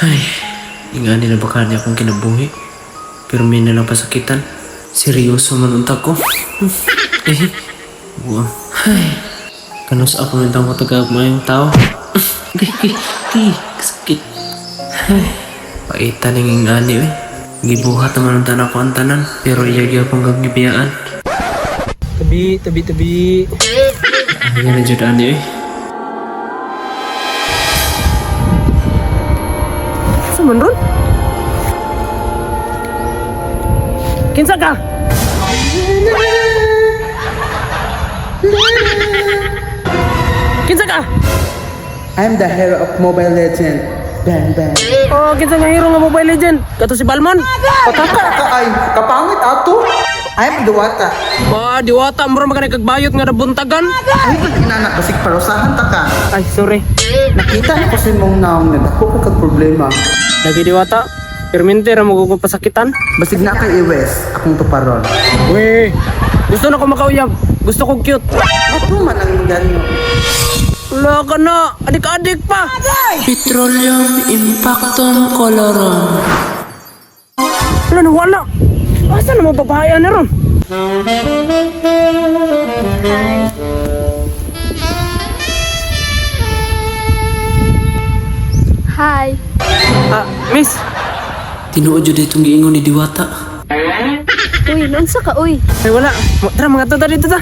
Ay, ingani na baka niya akong kinabuhi. Pero may na lang pasakitan. Seryoso man unta ko. Eh, buang. Ay, kanus ako nang ko tagag mayong tao. Ay, ay, kasakit. Ay, paitan ng ingani eh. Gibuhat naman ang tanan ko ang tanan, pero iya gyud akong gagibiyaan. Tabi, tabi, tabi. Ay, na jud ani eh. Sa man ron? Kinsa ka? Kinsa ka? I'm the hero of Mobile Legend. Bang bang. Oh, kinsa nga hero nga Mobile Legend? Kato si Balmon? Pataka ka ay kapangit ato. I'm Duwata. Ba, diwata mo ron kagbayot nga nabuntagan. Ay, ba't inana basig parusahan ta ka. Ay, sorry. Nakita na ko sa imong naong nga dako ko kag problema. Lagi diwata. Permente ra mo ko pasakitan. Basig na kay iwes akong tuparon. Weh, gusto na ko makauyab. Gusto ko cute. Ato man ang inganyo. Wala ka na. Adik-adik pa. Petroleum Impactum Colorum. Wala na, wala. Asa na mo babae na ron? Hi. Ah, miss. Tinuod jud itong giingon ni Diwata. Uy, naunsa ka, uy. Ay, wala. Tara, mga tata dito ta.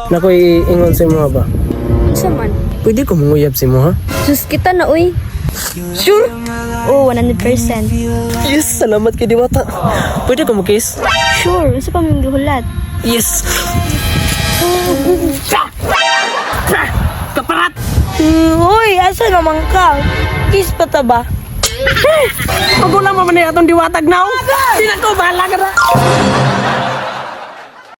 Nako, iingon sa imo ba? Unsa man? Pwede ko manguyab sa imo, ha? Sus kita na, uy. Sure? Oh, 100%. Yes, salamat kay Diwata. Pwede ko mo-kiss? Sure, unsa pa mong gihulat? Yes. Kaparat! Uy, asa naman ka? Kiss pa ta ba? Magulang mo man na atong diwatag now. Di na ko, bahala ka na.